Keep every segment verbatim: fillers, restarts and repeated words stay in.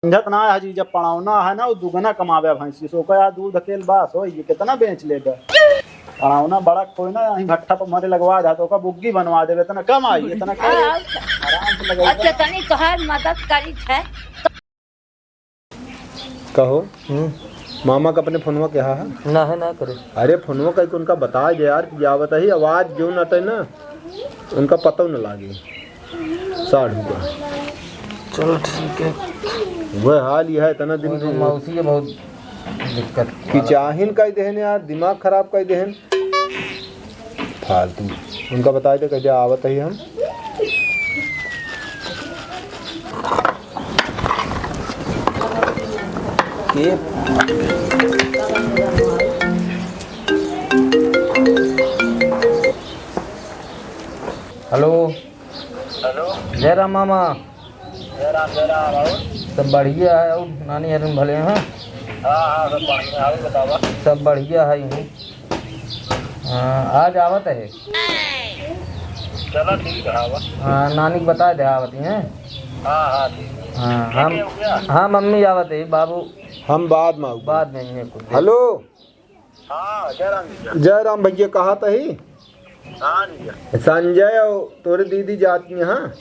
समझत ना है जी, जब पड़ावना है ना, वो दुगना कमावे भैंसी से, ओकर यार दूध अकेल बास हो, ये कितना बेच लेबे? पड़ावना बड़ा कोई ना, यहीं भट्ठा पर मरे लगवा दे, तो ओकर बुग्गी बनवा देबे, इतना कम आई, इतना कम। हाँ। आराम से लगवा। अच्छा, तनी तोहार मदद करी है। कहो, हम्म। मामा का अपने फोनवा के हा है? ना है, ना करे। अरे, फोनवा का उनका बता दे यार कि आवत ही, आवाज जो न आते ना, उनका पता न लागे। साढ़ू का। चलो, ठीक है। वह हाल यह है, इतना दिन और ये तो मौसी के बहुत दिक्कत कि वाला। चाहिन कह देहन यार, दिमाग खराब कह देहन। फालतू। उनका बताए दे, कह दे, आवत ही हम। के? हेलो। हेलो। जय राम मामा। जय राम, जय राम। और? सब बढ़िया है, और नानी हरिन भले हैं? हाँ, हाँ, सब बढ़िया है, और बतावा? सब बढ़िया है यूँ। हाँ, आज आवत है। चलो ठीक है, आवा। हाँ, नानी के बता दे आवत हैं। हाँ, हाँ, ठीक है। हाँ, हम, हो गया? हाँ, मम्मी आवत है, बाबू हम बाद में आऊँ। बाद में आएंगे कुछ देर। हेलो। हाँ, जय राम जी। जय राम भैया, कहा तही? हाँ जी। संजय और तोरे दीदी जाती हैं, हाँ?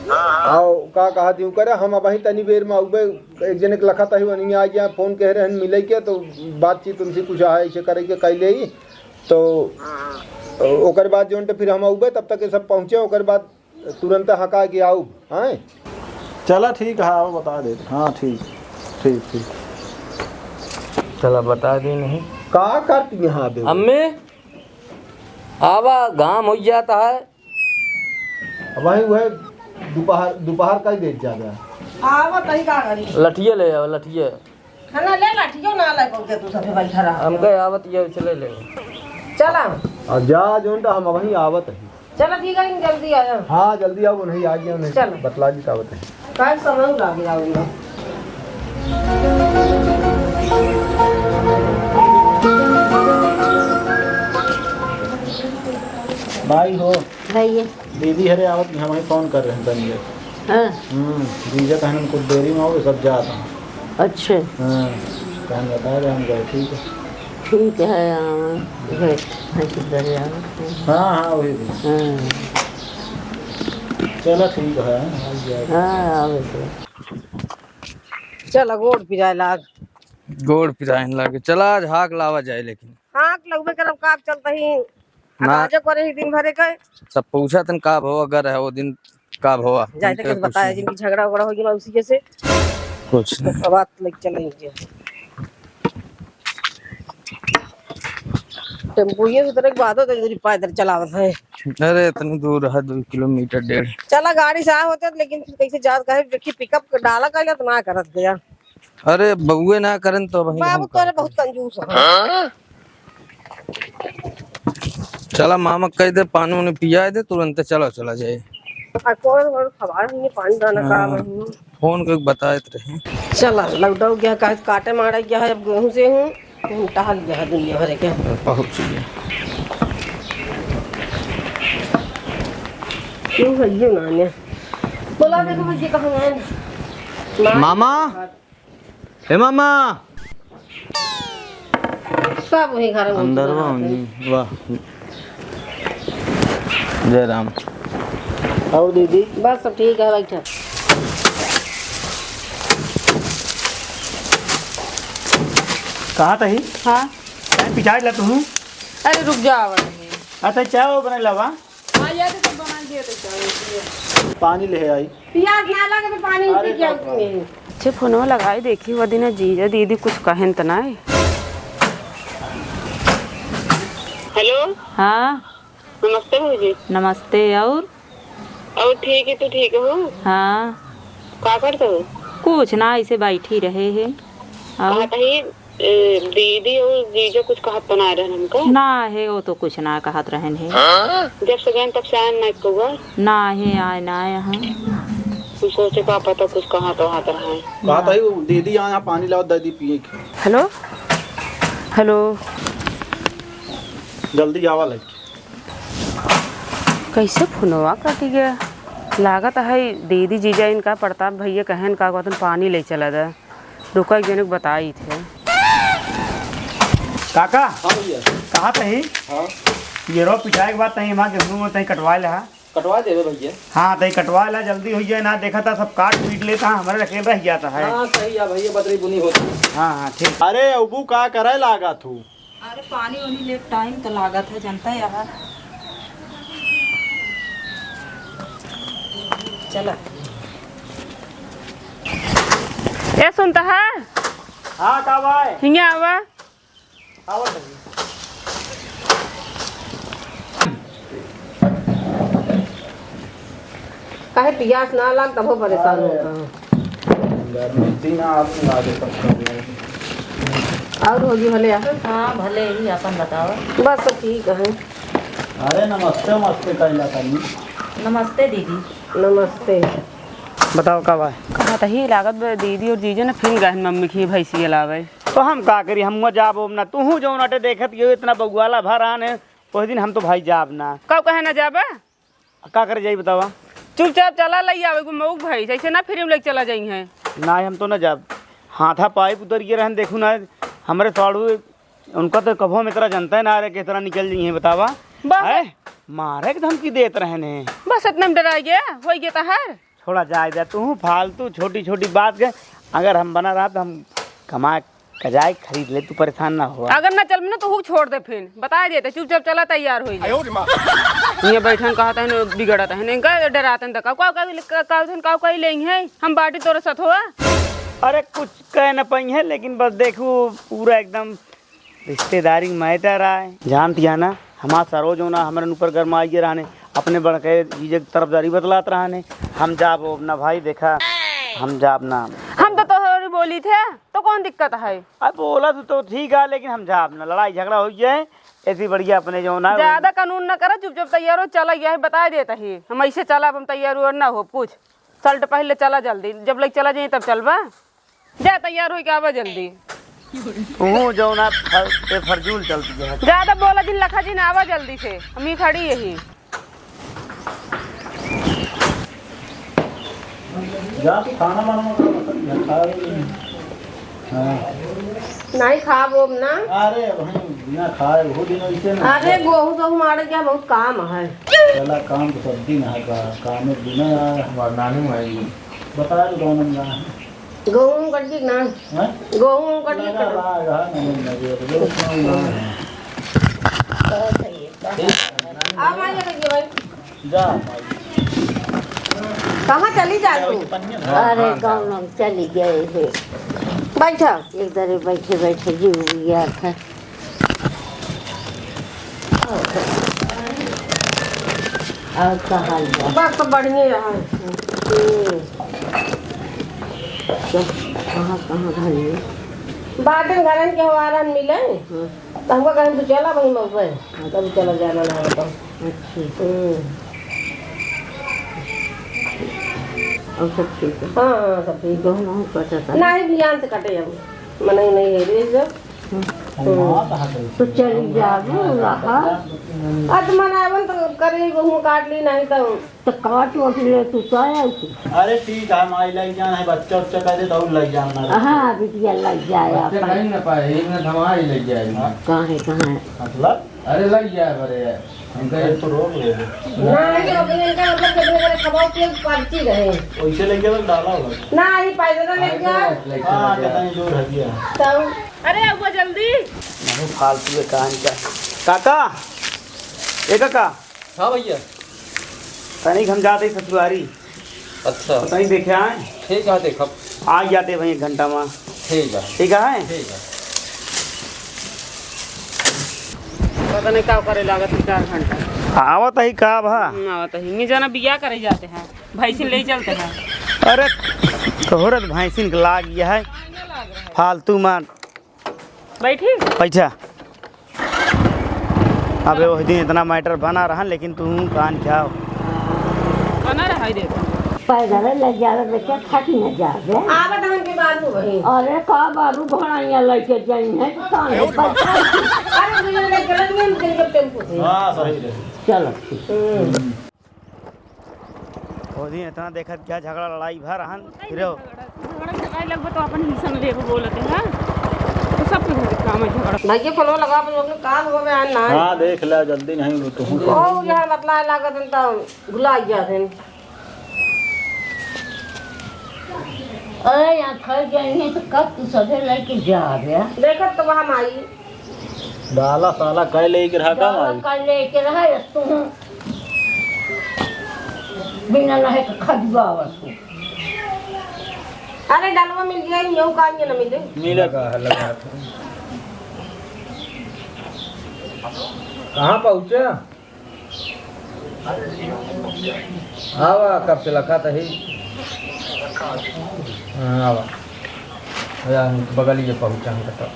हाँ, हाँ। आओ, का कहा दियो करे, हम अबहीं तनी बेर में आउबे, एक जने के लखा तही वहीं आ गया, फोन कह रहे हैं मिले के, तो बातचीत उनसे कुछ है, ऐसे करे के कह ले, तो हाँ, हाँ। ओकर बाद जोन तो फिर हम आउबे, तब तक ये सब पहुँचे, ओकर बाद तुरंत हका के आउब, हैं? चला ठीक है, आओ बता दे। हाँ, ठीक, ठीक, ठीक। चला बता दे नहीं। का करती यहाँ बे? अम्मी, आवा, घाम हो जाता है। अब वही वह दोपहर, दोपहर का ही देख जाता है। आवा, तही का करी? लठिए ले आओ, लठिए। खाना ले ला, ठीक है ना, ले पहुंचे, तू सभे बैठा रहा। हमके आवत ये चले ले। चला। आ जा, जोन तो हम वहीं आवत है। चला, ठीक है, जल्दी आया। हाँ, जल्दी आओ, नहीं आ गया, नहीं चल। बतला जी आवत है। काय समय लागे आवे में। भाई हो। भाई ये। दीदी हरे आवत, हम ही फोन कर रहे हैं तनी देर। हाँ। हम्म, जीजा कहन कुछ देरी में हो, सब जात हैं। अच्छा। हाँ, कहन बता रहे हम गए, ठीक है। ठीक है, हाँ, गए, हाँ, किधर जाओ? हाँ, हाँ, वही भी। हाँ। चला, ठीक है, आ जाए। हाँ, आवे तो। चला, गोड़ पिराए लाग। गोड़ पिराए लागे। चला, आज हाक लावा जाए, लेकिन। हाक लगबे करब, का चलता ही। ना। आज करे ही दिन भरे के। सब पूछा तन का भवा, अगर है वो दिन का भवा। जाए तक बताया, जिनकी झगड़ा उगड़ा होगी मौसी के से। कुछ नहीं। बात लेके चलेंगे। टेम्पो ये से तरह के बात हो, तो इधर ही पैदल चलावत है। अरे, इतनी दूर है, दो किलोमीटर डेढ़। चला, गाड़ी से आ होते, लेकिन फिर कैसे जात, कहे, देखी, पिकअप डाला कर, तो ना करत गया। अरे बउए ना करन तो वही बाबू हम तोरे का बहुत कंजूस हो। हाँ? चला मामा कह दे पानी उनी पिया दे तुरंत चला चला जाए। आ कौन कौन खबर है ये पानी दाना का हाँ, महीने? फोन के बताए तो रहे। चला लौटा गया का काटे मारा गया है अब गेहूं से हूँ। हम टहल गया है दुनिया भर के। पहुँच गया। क्यों है ये नाने? बोला देखो मुझे कहाँ है? मामा। हे मामा। सब वही घर में अंदर घुस गए हैं। वाह। जय राम। और दीदी? बस सब ठीक है, बैठा। कहा तही? हाँ। चाय पिछाड़ ला तू। अरे रुक जा, आवा नहीं। अच्छा, चाय वो बना लावा। हाँ, ये तो सब बना दिए तो चाय पिए। पानी ले आई। पियास ना लगे तो पानी अरे पी के बाप रे। आऊंगी। अच्छे फोनवा लगाई देखी, वो दिन जीजा दीदी कुछ कहन त ना है। हेलो। हाँ। नमस्ते भौजी। नमस्ते, और? और ठीक है, तू ठीक हो? हाँ। का करत हो? कुछ ना, ऐसे बैठी रहे है। और? कहा तही ए, दीदी और जीजा कुछ कहत तो ना रहन हमका? ना है, वो तो कुछ ना कहत रहन है। जब से गए तब से आयन ना कौआ? ना है, आए ना आए हैं। हम सोचे का पता कुछ कहाँ तो हाथ रहा है। कहा तही वो दीदी यहाँ, यहाँ पानी लाओ, दीदी पिए के। हेलो, हेलो। जल्दी आवा लग। कैसे फोनवा कट गया? लागत है दीदी जीजा इनका प्रताप भैया कहन का कहतन पानी ले चला दा। रुका एक जने को बताई थे। काका, हाँ भैया। कहा तही? हाँ। ये रो पिटाए के बाद तही वहाँ गेहूं में तही कटवा ले हा। कटवा देबे भैया। हाँ, तही कटवा ला, जल्दी हो जाए ना, देखा था सब काट पीट लेता है, हमारे अकेले रह जाता है। हाँ, सही है भैया, बदरी बुनी होती है। हाँ, हाँ, ठीक। अरे अबू, का करे लागा तू? अरे पानी उनी ले टाइम तो लागत है, जनता है यार। चला। ए सुनता है? हाँ, का भाई? हियाँ आवा। आवत है। काहे पियास ना लाग तबो परेशान होता है। गर्मी दिन आप लागे सब कर रहे हैं। और भौजी भले आ? हाँ, भले ही, अपन बताओ। बस ठीक है। अरे नमस्ते, नमस्ते कैला तनी। नमस्ते दीदी। नमस्ते। बताओ का बा? कहा तही लागत बा, दीदी और जीजा ना फिर गहन मम्मी की भैंसी लावे। तो हम का करी, हम जाब ओब ना। तूहू जौन अटे देखत यो इतना बउआला भर आन है, ओह दिन हम तो भाई जाब ना। कब कहे ना जाबे? का करे जाई बतावा? चुपचाप चला लई आवे, एगो मऊक भैंस, ऐसे ना फ्री में लेके चला जाई हैं। ना, हम तो ना जाब। हाथा पाइप उतर के रहन, देखू ना, हमरे साढ़ू, उनका तो कभो हम इतना जनता है ना रे, किस तरह निकल जाई हैं बतावा। बस। हैं? मारे के धमकी देत रहन हैं। बस इतने में डरा गया, हो गया तहार। छोड़ा जाए दे, तू फालतू छोटी छोटी बात के, अगर हम बना रहा तो हम कमा कजाए खरीद ले, तू परेशान ना हुआ। अगर ना चल में ना तो हूँ छोड़ दे फिर, बता देते, चुपचाप चला तैयार हो जा। ये बैठन कहता है ना बिगड़ता है, इनका डराते हैं, का का का का का का ले हैं, हम बाटी तोरे साथ हुआ। अरे कुछ कह न पाई है, लेकिन बस देखू पूरा एकदम रिश्तेदारी के मैटर आए। जानत या ना, हमार सरोज होना हमरन ऊपर गरमाई के रहने, अपने बड़के जीजे के तरफदारी बतलात रहने। हम जाब ना भाई, देखा, हम जाब ना। हम तो तोहरी बोली थे, तो कौन दिक्कत है? अब बोला तू तो ठीक है, लेकिन हम जाब ना, लड़ाई झगड़ा हो जाए, ऐसी बढ़िया अपने जो ना। ज्यादा कानून ना करा, चुपचाप तैयार हो, चला गया है, बता देता ही। हम ऐसे चला, हम तैयार हुआ ना हो कुछ। शर्ट पहन ले, चला जल्दी, जब लग चला जाए तब चलबा। जा तैयार होइके आवा जल्दी। तू जौन आप फर-, ए फरजूल चलती है। ज्यादा बोला जिन लखा जिन, आवा जल्दी से, हम ही खड़ी यही। जा तू खाना वाना मत खा, खा ले। हाँ। नहीं खाब ओब ना। अरे भाई बिना खाए वो दिन ऐसे ना। अरे गोहूँ तो हमारे क्या बहुत काम है। चला काम तो सब दिन है का, काम एक दिन है। हमार नानी माई। बता दो कौन ना है। गहूम कट गई ना? हैं? गहूम कट गई, लगा कट। रहा है, नहीं, नहीं, नहीं, नहीं, नहीं, नहीं। तो सही है। ठीक। आप आ जाओ, भाई। जा, भाई। कहाँ चली जा तू? अरे, गाँव में चली गए हैं। बैठा। एक दरे बैठे बैठे जीव गया था। और का हाल बा? बस बढ़िया है। हम्म। तो कहाँ, कहाँ घर है? बाटिन घरन के हवारन मिले। हाँ। तो हमको कहें, "तू चला वहीं मउबे।" हाँ। तब चला जाना ना होता। अच्छा। हम्म। और सब ठीक है? हाँ, हाँ, सब ठीक है। दोनों कटा था? नहीं, बिहान से कटे अब। मनई नहीं है रे जब। हम्म। तो चली जाबू रहा। अब मनावन तो करे, गहूँ काट ली, नहीं तो। तो काट वाट ले तू, तो आया तू। अरे ठीक है, माई लग जाना है, बच्चा उच्चा कर दे तो और लग जाना है। हाँ, बिटिया लग जाए बच्चा अपन। कहीं ना पाए, एक ना धमाई लग जाए। हाँ। कहाँ है, कहाँ है? मतलब? अरे लग जाए बड़े यार। हम कहे तो रोक ले। नहीं, तो अपने इनका मतलब कि अपने घरे खबाओ के पर्ची रहे। वैसे लेके तो डाला होगा। नहीं, पैदल लेके जा। हाँ, कितना ही दूर है भैया। तब अरे, आवा जल्दी। नहीं, फालतू के कान का। काका, ए काका। हाँ भैया। तनिक हम जाते ससुरारी। अच्छा। तनिक देखे आए। ठीक है, देखब। आ जाते भाई एक घंटा में। ठीक है। ठीक है? ठीक है। पता नहीं का करे लागत है चार घंटा। आवत ही का भा? हम्म, आवत ही। मैं जाना बिया करे जाते हैं। भैंसिन ले चलते हैं। अरे, तोहरे तो भैंसिन के लाग गया है। फालतू मान। बैठी? बैठा। अबे, ओह दिन इतना मैटर बना रहा, लेकिन तू कान जाओ। बना रहा है, देखो। पैदल ले जावे, बेटे, थक न जावे। आवत हम के बाबू वही। अरे, का बाबू घोड़ाइया लेके जाई है, तो काहे पैसा? अरे, बिना ले चलत नहीं, हम चल के टेम्पू से। हाँ, सही रहे। चलो, ठीक। हम्म। मोदी इतना देखत क्या झगड़ा लड़ाई भर रहन फिरो। झगड़ा झगड़ा लगबो तो अपन हिस्सा में लेबो बोलत है ना। तो सबके घर के काम है झगड़ा। भैया फोन लगा अपन अपने काम हो गया ना। हाँ, देख ले, जल्दी नहीं हो तो हूँ। ओ यहाँ बतला लागत है तो भुला गया है। अरे यहाँ थक गए हैं तो कब तू सधे लेके जा गया। देखत तो वहाँ माई। डाला साला कह लेके रहा का डाला माई? कह लेके रहा है तू। बिना नहे के खजुआवत हो। अरे डालवा मिल जाए, यूं का ये ना मिले। मिले का है, लगा था। कहाँ पहुँचे? आवा, कब से लखा तही। हाँ, आवा। या, बगल ही पहुँचा हम तो।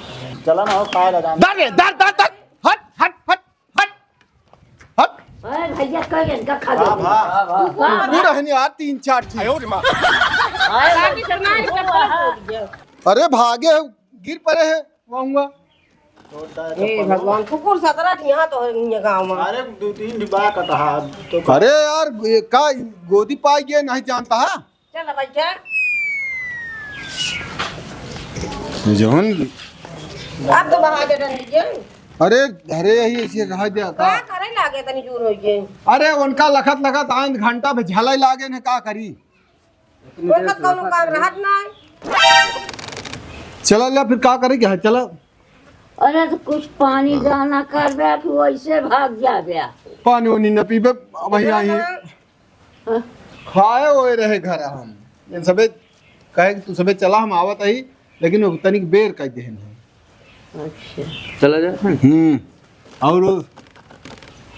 चला ना हो, काय लगा? दर रे, दर, दर, दर। हट, हट, हट, हट। हट। अरे भैया, कह इनका खा हाँ, दे। हाँ। वाह, वाह। पूरा है नहीं यार, तीन चार ठीक। आयो रे माँ। अरे भागे, गिर पड़े हैं, वहाँ हुआ। हे भगवान, कुकुर सतरा ठिया तो है इहाँ गाँव में। अरे, दो तीन ठि बा कटहा, तो अरे यार, ये का गोदी पाई गए, नहीं जानता है? चल, बैठा। जौन अब तो बहा दे डंडी के। अरे, अरे, यही ऐसे कहा दिया का? का करे लागे तनी जोर होई के? अरे, उनका लखत लखत आंध घंटा पे झलाई लागे न, का करी? ओकर कौनो काम रहत ना। चला ले, फिर का करे के है? चला। अरे, तो कुछ पानी दाना करबे कि वैसे भाग जाबे? पानी वानी न पीबे, वही आई है। हाँ। खाए हुए रहे घर हम। इन सबे कहे कि तू सबे चला, हम आवत ही, लेकिन वो तनिक बेर कह देहन है। अच्छा। चला जा। हम्म। और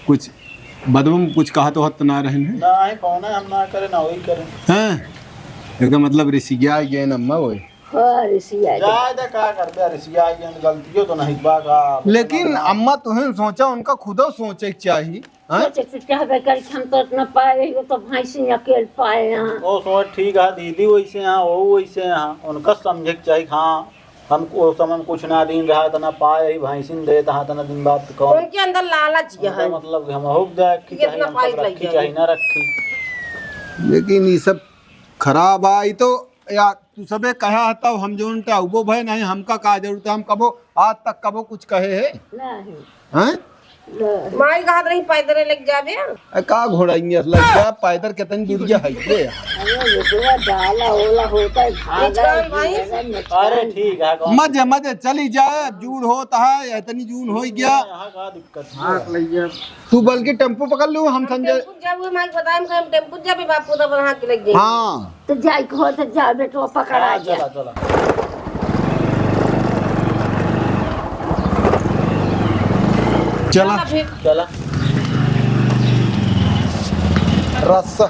कुछ बदबम कुछ कहा तो हत ना रहन है। ना, है कौन है, हम ना करे, ना वही करे। हैं? एकर मतलब रिसिया गए न अम्मा वही। हाँ, रिसिया गए। जाए दे, का करबे, रिसिया गए, गलतियों तो नहीं बा का। लेकिन अम्मा तुहें सोचा, उनका खुदो सोचे के चाही। हाँ? सोचे के चाहबे करी कि हम तो इतना पाए रही, वो तो भैंसी अकेल पाए हैं। ओ सोच ठीक है, दीदी वैसे हैं, वो वैसे हैं, उनका समझे के चाही। हाँ, हम ओ समय में कुछ ना दिन रहा, इतना पाए ही भैंसिन देत, हाँ, इतना दिन बाद तो कौन उनके अंदर लालच ये उनका है। मतलब कि हम हुक जाए कि कि इतना चाहे हम पाई सब लग रखी, जाए। चाहे ना रखी। लेकिन ये सब खराब आई तो या तू सबे कहा है तब हम जोन टा उबो भय नहीं, हमका का जरूरत है, हम कबो आज तक कबो कुछ कहे है? नहीं। हैं? नहीं। माई कहत रही पैदल लग जाबे। ए, का घोड़ाएंगे असला क्या पैदल कितनी दूर गया है ये? अरे, रुपया डाला ओला होता है, खाना इचकान भाई। पीना, अरे, ठीक है, कौन मजे, मजे चली जाए, अब जूड़ होता है, इतनी जून हो गया। यहाँ का दिक्कत है? हाँ, ले जा। तू बल्कि टेम्पो पकड़ लो, हम हम संजय टेम्पो जाबे, माई बताएम कि हम टेम्पो जाबे, बापू तो बना के लग जाए। हाँ। तो जाए के हो तो जा बेटवा, पकड़ा हाँ, जा। चला, चला। चला। चला फिर। चला। रस्सा।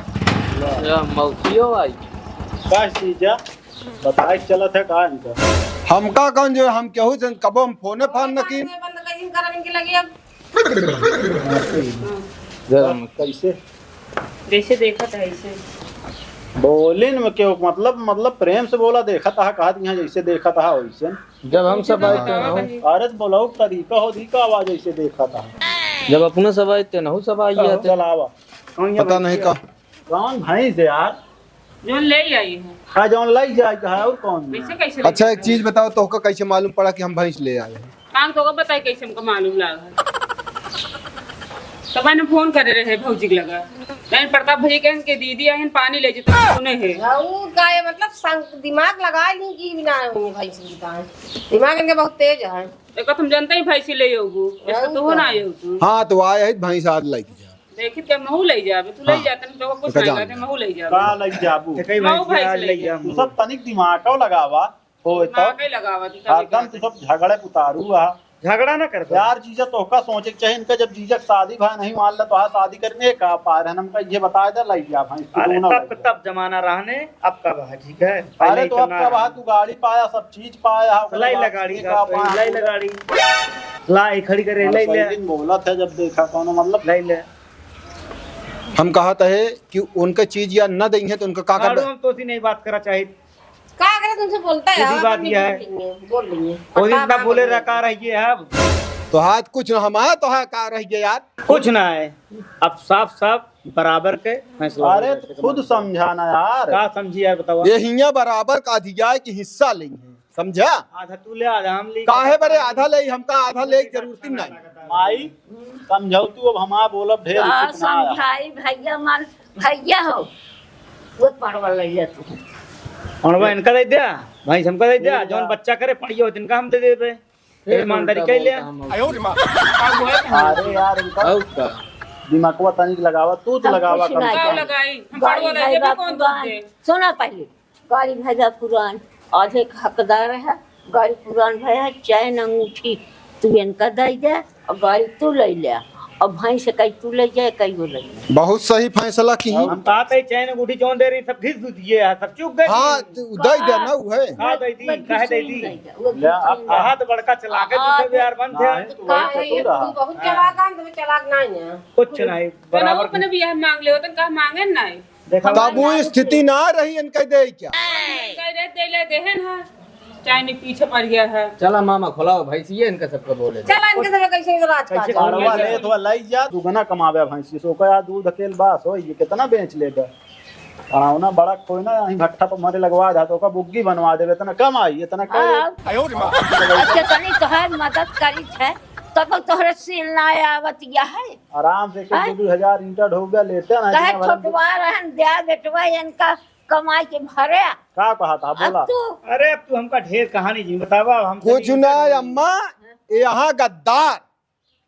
या मौसियो आई। का चीज है? बताए के चलत है का इनका? हमका कौन जो हम केहू से कबो हम फोने फान न की। बंद कर, इनका रंग के लगे अब। गरम। कैसे? जैसे देखत है ऐसे। बोलिन में क्यों, मतलब, मतलब प्रेम से बोला, देखत हा, कहत यहाँ जैसे देखत हा वैसे। जब हम सब आए थे ना। अरे तो बोलाओ तरीका हो दी का आवाज ऐसे देखत हा। जब अपने सब आए थे ना, सब आई है। चल आवा। पता नहीं का। कौन भैंस है यार? जौन ले आई है। हाँ, जौन लाई जाए का है और कौन? कैसे, कैसे अच्छा, एक चीज बताओ, तोहका कैसे मालूम पड़ा कि हम भैंस ले आए हैं? मांग तो बताई कैसे हमको मालूम लागा। तब मैंने फोन करे रहे भौजी के लगा। मैंने प्रताप भैया कहें कि दीदी आहिन पानी ले जते सुने है। हाँ, ऊ का है, मतलब, संग-, दिमाग लगा ली कि बिना हुई भैंस की तान। दिमाग इनके बहुत तेज है। एक तो हम जानते ही भैंसी ले आऊगू, ऐसा हाँ, तो हो ना। आयो तू। हाँ, तो आए है भैंस आज लेके जा। देखित के महू ले जाबे, तू ले हाँ। जाते नहीं तो कुछ एका नहीं जान करते, ले। महू ले जाबे। का ले जाबू? ते कई महू भैंस भैंस आज ले ले जाबू। तू सब तनिक दिमाग लगावा। होय तो। दिमाग ही लगावा थी, कभी हरदम कभी। तू सब झगड़े उतारू हा। झगड़ा ना कर दो। यार जीजा तोहका सोचे के चाहिए इनका, जब जीजा के शादी भाई नहीं मान ले तो हाँ शादी करने का पा रहे हमका ये बता दे लाई जा भाई, इसको अरे दोनों तब, लाई जा। तब जमाना रहने, अब का बहा, ठीक है? पहले अरे तो इतना अब का बहा, तू गाड़ी पाया, सब चीज पाया, ओकरे लाई बाद लगा गाड़ी ये का का, पाया, लाई लगा गाड़ी। लाई खड़ी करे, लाई ले। सही दिन बोलत है, जब देखा कौनो मतलब। लाई ले। हम कहत है कि उनका चीज या न देंगे तो उनका का कर दे? हम तो सी नहीं बात करा चाहिए। का करे तुमसे बोलता है? सीधी बात यह है। बोल लेंगे, बोल लेंगे। वो दिन पता ना ना बोले बोलेंगे। रखा रहिए अब। तोहार कुछ ना हमार, तोहार का रह गया यार? कुछ ना है, अब साफ साफ बराबर के फैसला हो अरे, गया। खुद समझाना यार। का समझी यार, बतावा। ये हियाँ बराबर का अधिकार की हिस्सा लेंगे, समझा? आधा तू ले, आधा हम ले। काहे बरे आधा ले, हमका आधा ले जरूरत ही नहीं। माई, समझाऊ तू, अब हमार बोलब ढेर का उचित ना है। समझाई भैया, मार भैया हो, वो पड़वा ले जा तू। पड़वा इनका दे दिया, भैंस हमका दे दिया, दे दिया। जौन बच्चा करे पड़ियो, तिनका हम दे देबे। फिर ईमानदारी उल्टा कह लिया। बोलता हम। अरे यार, इनका और का? दिमागवा तनिक लगावा, तू तो हम लगावा कुछ कम ना से कम। लगाई, हम गाड़ी पड़वा ले भाई जेबे, बाप कौन दुख पुरान। दे? सुना पहले, गाड़ी भाई बाप पुरान, आधे के हकदार है, गाड़ी पुरान भया है, चैन अंगूठी तू इनका दे दे, और गाड़ी तू ले ले, और भैंस कई तू ले जाए, कई वो ले ले। बहुत सही फैसला की। हम बात है, चैन अंगूठी जौन दे रही, सब घिस दू दिए है, सब चुक गए। हाँ, तू दे दे ना, वो है। हाँ, दे दी, वो काहे दे दी? ले, आप कहा तो बड़का चला के आ, दूसरे यार बंद थे। नहीं, तू का बहुत है, चतुर तू है। बहुत चालाक है, हम तो चालाक नहीं है। कुछ नहीं, बराबर अपने भी यह मांग ले होतन, कहा मांगे नहीं। देखा तब वो स्थिति ना रही इनके दे क्या? कह रहे दे ले देहन है, चाहे नहीं पीछे पड़ गया है। चला मामा, खोलाओ भैंसिए, इनका सबका बोले। चला इनके सब कैसे राज का कैसे चला। पड़वा ले तो लाई जा, दुगना कमावे भैंसी, सो का दूध अकेल बास हो, ये कितना बेच लेबे? पड़ावना बड़ा कोई ना, यहीं भट्ठा पर मरे लगवा दे, तो ओका बुग्गी बनवा देबे, इतना कम आई, इतना कम। हाँ। अच्छा, तनी तोहार मदद करी है, तब तक तोहरे सील ना आवत या है। आराम से के हैं? दो दो हजार ईंटा ढो गया, लेते ना कहे इतना भरम। छोटवा रहन द्या बेटवा, इनका कमाई के भरे। का कहा था, बोला? अब तू अरे, अब तू हमका ढेर कहानी जी बतावा, हम कुछ तनी ना, अम्मा, ये यहाँ गद्दार।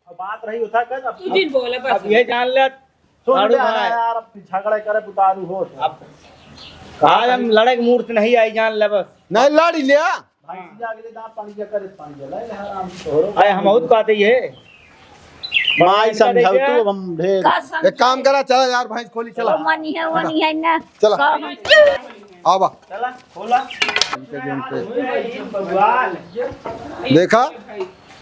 अब बात रही होता कर, अब तू जिन बोले बस। अब ये जान ले, सुन साढ़ू ले, भाई। यार, अब झगड़े करे बुतारू हो। अब आज हम लड़े के मूड से नहीं आई, जान ले बस। नहीं लड़ी ले। भाई, सीधा अगले दांत पानी क्या करे, पानी जला ले, आराम से हो। अरे, हम बहुत कहते ही है। माई समझाऊ तू, हम ढेर। का समझाई? एक काम करा, चला यार, भैंस खोली, चला। वो मनी है, वो नहीं है ना। चला। का हम आवा। चला, खोला। देखा,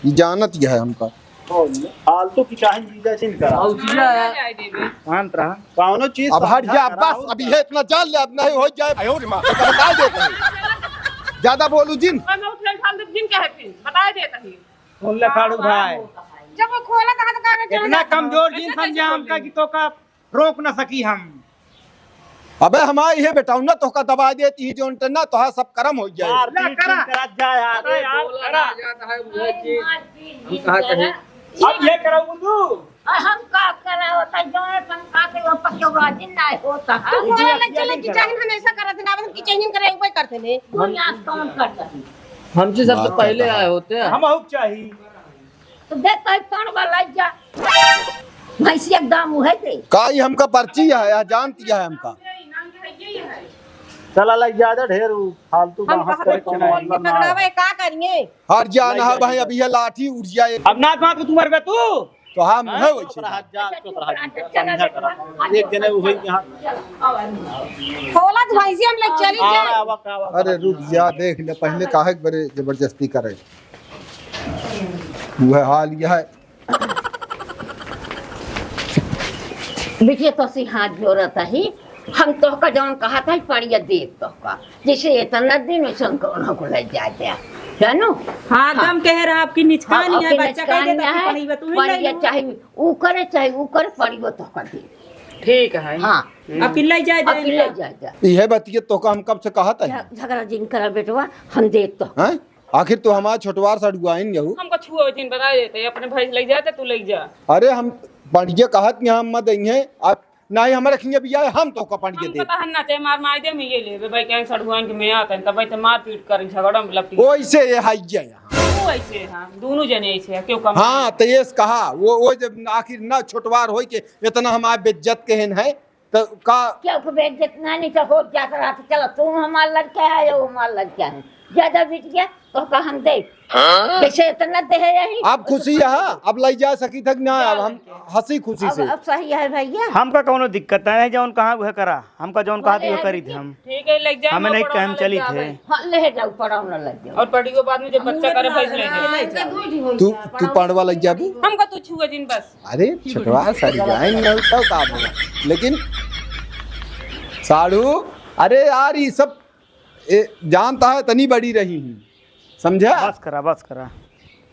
ये जानत यह है हमका। फालतू की चाहे जीजा चिन करा। और जीजा है। शांत रहा। कौनो चीज अब हट समझा जा, करा बस, हो अभी क्या? है इतना जान ले, अब नहीं हो जाए। आयो रे माँ। तो बता देते हैं। ज्यादा बोलू जिन। मैं उठ ले, हम जिन कहे फिर, बता देते हैं। सुन ले काड़ू भाई। जब वो खोला कहा तो कागज इतना चला कमजोर कैसे, जिन कैसे समझा खोल हमका देंगे? कि तो का रोक न सकी हम। अबे हमारी है बेटा, उन्ना तोहका दबा देती ही, जो उनटे ना तोहार सब करम हो जाए। मार पीट करा। तुम करा जा यार। अरे यार, बोला करा। ना जाता है, वो चीज। हम कहा कहीं। अब ये कराऊ तू। आ, हम का करा होता है, जो है पंखा के ऊपर के वाजिब ना होता है। तू बोला लग चले कि चाहे हम ऐसा करत ना, हम किचन करे, ऊपर करते ने। वो यहाँ कौन करता है? हम जी सबसे पहले आए होते हैं। हम आउक चाहिए। तो देख, कहीं पड़वा लग जा। भैंसिया के दाम उहे दे। का ई हमका पर्ची है, या जानती है हमका? चला लग जा दे ढेर उ फालतू हम बहस करे, कोनो मतलब ना है। पकड़ावे का करिए? हट जा ना भाई, अभी ये लाठी उठ जाए। अब नाथ माथ को तू मरबे तू। तो हम हाँ, है चुप वैसे। रहा जा, चुप रहा जा, समझा करा। एक जने उहे यहाँ। खोला तो भैंसिया हम लोग चली आवा, जाए। आवा, आवा, आवा। अरे रुक जा, देख ले, पहले काहे के बरे जबरदस्ती करे। वह हाल यह है। बिटिया तोसे हाथ जोड़त ही, हम तोहका जौन कहत ही पड़िया देत तोहका, जैसे इतना दिन वैसे उनको उन्हों को ले जाते हैं, जानू? हाँ, हाँ। दम कह रहा आपकी निचकानी हाँ, है, आपकी बच्चा कह निचकानी देता है, कि पढ़ी बा, तू ही ले पड़िया लो। चाहे ऊ करे, चाहे ऊ करे, पड़ियो तोहका दे। ठीक है। हाँ। अब कि ले जाए, अब जाए कि ले इनका। जाए, जाए। इहे बतिया तोहका हम कब से कहत है? झ-, झगड़ा जिन करा बेटवा, हम देत तो। हैं? आखिर तू हमार छोटवार सड़ुआइन यहू। हमका छुओ जिन बताए देते, अपने भाई से ले जाते, तू ले जा। अरे हम पंडिया कहत नहीं हम मत देंगे, अब नहीं हमारे खिंगे भी आए, हम तो का पंडिया हम दे। पता है ना, ते मार मार दे, मैं ये ले, भाई कहें सड़ुआइन के मैं आता है, तब भाई ते मार पीट कर झगड़ा में लपटी। वो ऐसे ये हाई गया यहाँ। वो ऐसे है, दोनों जने ऐसे है, क्यों कम हाँ, तो ये कहा, वो, वो जब आखिर ना छोटवार होई के इतना हमारे बेइज्जत कहन है, तो का? क्यों को बेइज्जत ना नहीं तो हो जात रहा, तो चलो, तुम हमार लड़का है, वो हमार लड़का है। ज्यादा बिटिया, तो का हम दे। हाँ? कैसे इतना दे है यही? आप खुशी है, अब लाई जा सकी थक ना, अब हम हंसी खुशी अब, से। अब सही है भैया। हमका कौनो दिक्कत नहीं है, जौन कहा वह करा, हमका जौन कहा बोले वह करी थे हम। ठीक है, ले जा, हमें नहीं पकड़ो कहम ना, ले चली जा थे। भाई। हाँ, ले जाओ, पढ़ाओ ना, ले जाओ। और पढ़ियो बाद में जब हम बच्चा करे, उधर पैसे ले ना जाओ। ले जाओ। तू, तू पढ़वा लग जाबू? हमका तू छुए जिन बस। अरे, छोटवा सड़ुआइन न तो का बोला। लेकिन साढ़ू, अरे यार, ये सब, ए, जानता है, इतनी बड़ी रही हूँ, समझा? बस करा, बस करा।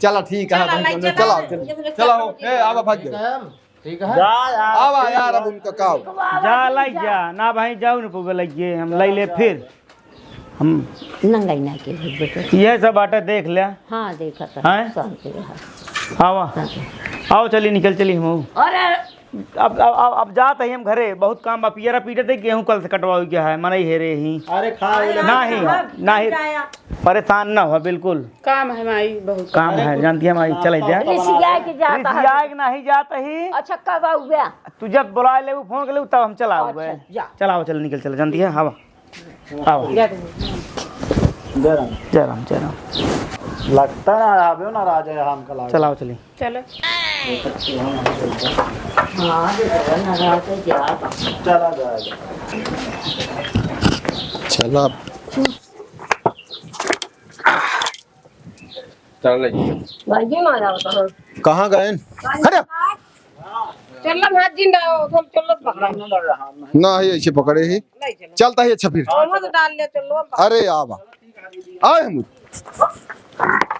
चला, ठीक है, चला, भाई, ले, चला, चला, चला, चला, चला, हो, चला, ए, आवा, भाग ठीक जाओ। है, ठीक है। जा यार, आवा ठीक यार, है। अब उनका का हो? जा, लाई जा, ना भाई, जाऊ न पउबे, लइगे, हम लाई ले फिर। हम नंगाई ना के भेज बेटे। ये सब बाटे देख ले। हाँ, देखा था। हैं? शांति रहा। आवा। शांति। आओ, चली, निकल चली हम। अरे, अब, अब, अब, अब जात ही हम घरे, बहुत काम बा। पियरा पीटे थे, गेहूं कल से कटवावे के है, मनई हेरे ही। अरे खा ले। नाही, नाही, परेशान ना हो बिल्कुल। काम है माई, बहुत काम है, जानती है माई, चले जा। रिसिया के जाता है। रिसिया के नाही जात ही। अच्छा, कब आउबे? तू जब बुलाए लेबू, फोन कर लेबू, तब हम चला आउबे। अच्छा, जा। चलाओ, चल, निकल, चल, जानती है, हवा। आओ। जय राम। जय राम, जय राम। लगता ना आवे ना राजा, हमका लागे। चलाओ, चली। चलो। हाँ, देखो ना, राजा जा। चला जाएगा। चला। चल ले। भाई जी, मारा होता है। कहाँ गए? अरे! चल, हम हाथ जिन रहा हो, हम चल पकड़ा। ना ही ऐसे पकड़े ही। नहीं चलो। चलता ही अच्छा फिर। हम तो डाल ले, चलो हम। अरे आवा। आए हम।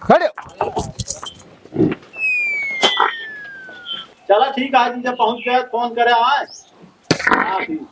खड़े। चला ठीक है, आज जब पहुंच गए फोन करे आए। हाँ, ठीक।